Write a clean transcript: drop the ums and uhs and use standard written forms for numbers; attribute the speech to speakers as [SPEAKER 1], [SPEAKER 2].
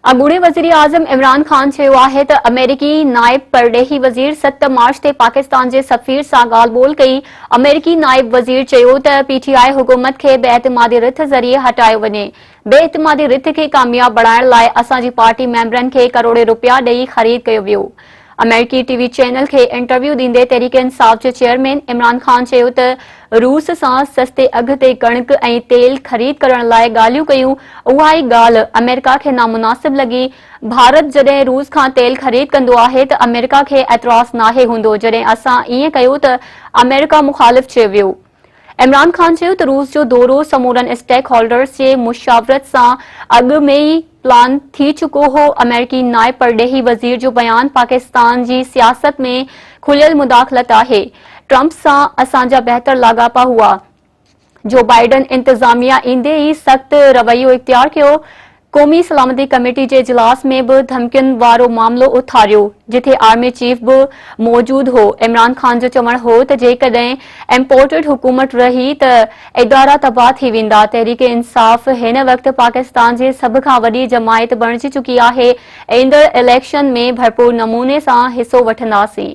[SPEAKER 1] اڳوڻي وزيراعظم عمران خان چيو آهي ته آمريڪي نائب پرڏيهي وزير 7 مارچ تي پاڪستان جي سفير سان ڳالهه ٻولهه ڪئي، آمريڪي نائب وزير چيو ته پي ٽي آء حڪومت کي بي اعتمادي رٿ ذريعي هٽايو وڃي، بي اعتمادي رٿ کي ڪامياب بڻائڻ لاء اسان جي پارٽي ميمبرن کي ڪروڙين رپيا ڏئي خريد ڪيو ويو. آمريڪي ٽي وي چينل کي انٽرويو ڏيندي تحريڪ انصاف جي چيئرمين عمران خان چيو ته روس سان سستي اگهه تي ڪڻڪ ۽ تيل خريد ڪرڻ لاء ڳالهيون ڪيون، اها ئي ڳالهه آمريڪا کي نامناسب لڳي، ڀارت جڏهن روس کان تيل خريد ڪندو آهي ته آمريڪا کي اعتراض ناهي هوندو، جڏهن اسان ائين ڪيو ته آمريڪا مخالف چيو ويو. عمران خان چيو ته روس جو دورو سمورن اسٽيڪ هولڊرز جي مشاورت سان اڳ ۾ ئي پلان ٿي چڪو هو، آمريڪي نائب پرڏيهي وزير جو بيان پاڪستان جي سياست ۾ کليل مداخلت آهي، ٽرمپ سان اسان جا بهتر لاڳاپا هئا، جو بائيڊن انتظاميا ايندي ئي سخت رويو اختيار ڪيو، قومي سلامتي ڪميٽي جي اجلاس ۾ به ڌمڪين وارو معاملو اٿاريو، جتي آرمي چيف به موجود هو، عمران خان جو چوڻ هو ته جيڪڏهن امپورٽڊ حڪومت رهي ته ادارا تباهه ٿي ويندا، تحريڪ انصاف هن وقت پاڪستان جي سڀ کان وڏي جماعت بڻجي چڪي آهي، ايندڙ اليڪشن ۾ ڀرپور نموني سان حصو وٺنداسين.